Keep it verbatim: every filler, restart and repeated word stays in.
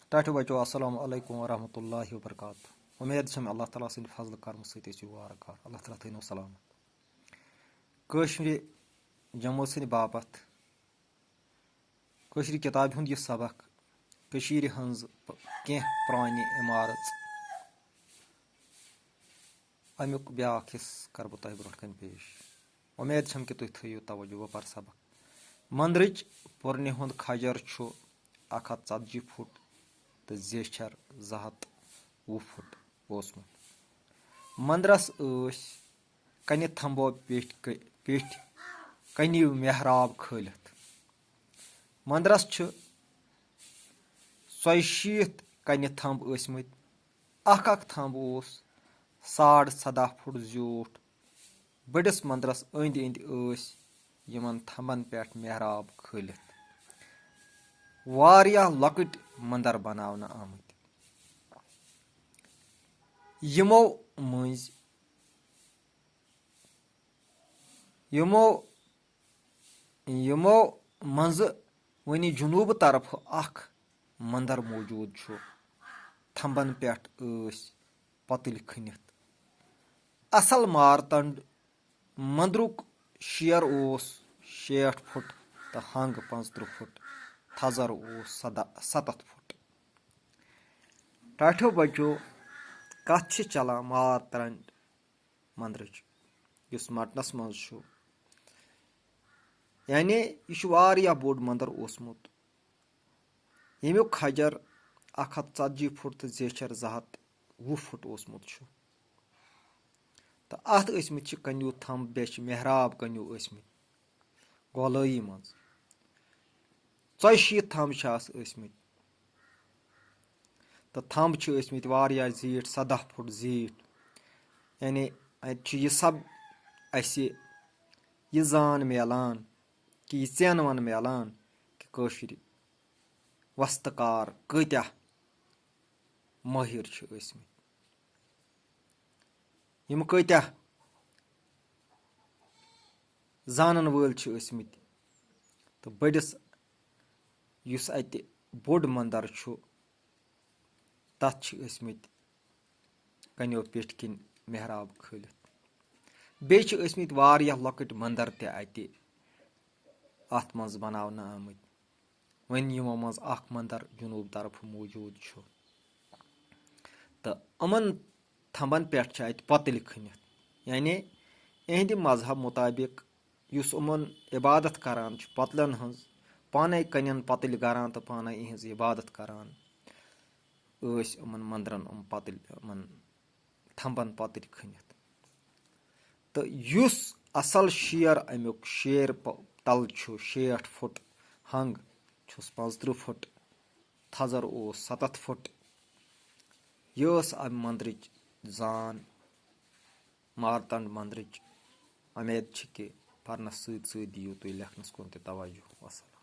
ٹاٹھیو بچو، السلام علیکم ورحمۃ اللہ وبرکاتہ۔ امید چھم اللہ تعالیٰ سٕنٛدِ فضلہٕ کرمہٕ سۭتۍ ٲسِو وارٕ کار۔ اللہ تعالیٰ تھٲینو سلامت۔ کٲشرِ جمٲژ سٕنٛدِ باپتھ کٲشرِ کِتابہِ ہُنٛد یہِ سبق، کٔشیٖرِ ہٕنٛز پ-، کینٛہہ پرٛانہِ عمارژ، اَمیُک بیٛاکھ حصہٕ کرٕ بہٕ تۄہہِ برٛونٛٹھ کَنہِ پیش۔ وۄمید چھم کہِ تُہۍ تھٲیِو توجہ۔ بہٕ پرٕ سبق۔ مندرٕچ پُرنہِ ہُنٛد کھجر چھُ اکھ ہتھ ژتجی فُٹ تہٕ زیچھر زٕ ہتھ وُہ فُٹ اوسمُت۔ مندرس ٲسۍ کنہِ تھمبو پیٹھۍ ک-، پیٹھۍ کنہِ محراب کھٲلِتھ۔ مندرس چھِ ژۄیہِ شیٖتھ کنہِ تھمب ٲسمٕتۍ۔ اکھ اکھ تھمب اوس ساڑ سداہ فُٹ زیوٗٹھ۔ بٔڑِس مندرس أنٛدۍ أنٛدۍ ٲسۍ یِمن تھمبن پٮ۪ٹھ محراب کھٲلِتھ واریاہ لۄکٕٹۍ مندر بناونہٕ آمٕتۍ۔ یِمو مٔنٛزۍ، یِمو، یِمو منٛزٕ وۄنہِ جنوٗبہٕ طرفہٕ اکھ مندر موجود چھُ۔ تھمبن پٮ۪ٹھ ٲسۍ پتٕلۍ کھٔنِتھ۔ اصل مارتنڈ مندرُک شیر اوس شیٹھ فُٹ تہٕ ہنگ پانٛژترٕہ فُٹ، تھزر اوس سداہ، ستتھ فُٹ۔ ٹاٹھیو بچو، کتھ چھِ چلان مارتنڈ مندرٕچ، یُس مٹنس منٛز چھُ۔ یعنی یہِ چھُ واریاہ بوٚڑ مندر اوسمُت، ییٚمیُک کھجر اکھ ہتھ ژتجی فُٹ تہٕ زیچھر زٕ ہتھ وُہ فُٹ اوسمُت چھُ۔ تہٕ اتھ ٲسمٕتۍ چھِ کنیو تھمب، بیٚیہِ چھِ محراب کنیو ٲسمٕتۍ گۄلٲیی منٛز۔ ژۄیہِ شیٖتھ تھمب چھِ اتھ ٲسمٕتۍ۔ تہٕ تھمب چھِ ٲسمٕتۍ واریاہ زیٖٹھ، سداہ فُٹ زیٖٹھ۔ یعنی اتہِ چھُ یہِ سب اسہِ یہِ زان میلان کہِ یہِ ژینوَن میلان کہِ کٲشِرۍ وستہٕ کار کۭتیاہ مٲہِر چھِ ٲسمٕتۍ، یِم کۭتیاہ زانَن وٲلۍ چھِ ٲسمٕتۍ۔ تہٕ بٔڑِس یُس اَتہِ بوٚڑ مندر چھُ، تَتھ چھِ ٲسمٕتۍ کنیو پیٚٹھۍ کِنۍ محراب کھٲلِتھ۔ بیٚیہِ چھِ ٲسمٕتۍ واریاہ لۄکٕٹۍ مندر تہِ اَتہِ اَتھ منٛز بناونہٕ آمٕتۍ۔ وۄنۍ یِمو منٛز اکھ مندر جنوٗب طرفہٕ موجود چھُ۔ تہٕ یِمن تھمبن پٮ۪ٹھ چھِ اَتہِ پۄتٕلۍ کھٔنِتھ۔ یعنی، یِہنٛدِ مذہب مُطٲبِق یُس یِمن عبادت کران چھُ، پۄتلٮ۪ن ہٕنٛز، پانے کنٮ۪ن پۄتٕلۍ گران تہٕ پانے یِہنٛز عبادت کران، ٲسۍ یِمن مندرن یِم پۄتٕلۍ، یِمن تھمبن پۄتٕلۍ کھٔنِتھ۔ تہٕ یُس اصل شیر امیُک، شیر پ-، تل چھُ شیٹھ فُٹ ہنگ، چھُس پانٛژترٕہ فُٹ، تھزر اوس ستتھ فُٹ۔ یہِ ٲس امہِ مندرٕچ زان، مارتنڈ مندرٕچ۔ امید چھِ کہِ پرنس سۭتۍ سۭتۍ دِیِو تُہۍ لیکھنس کُن تہِ توجہ۔ وسلام۔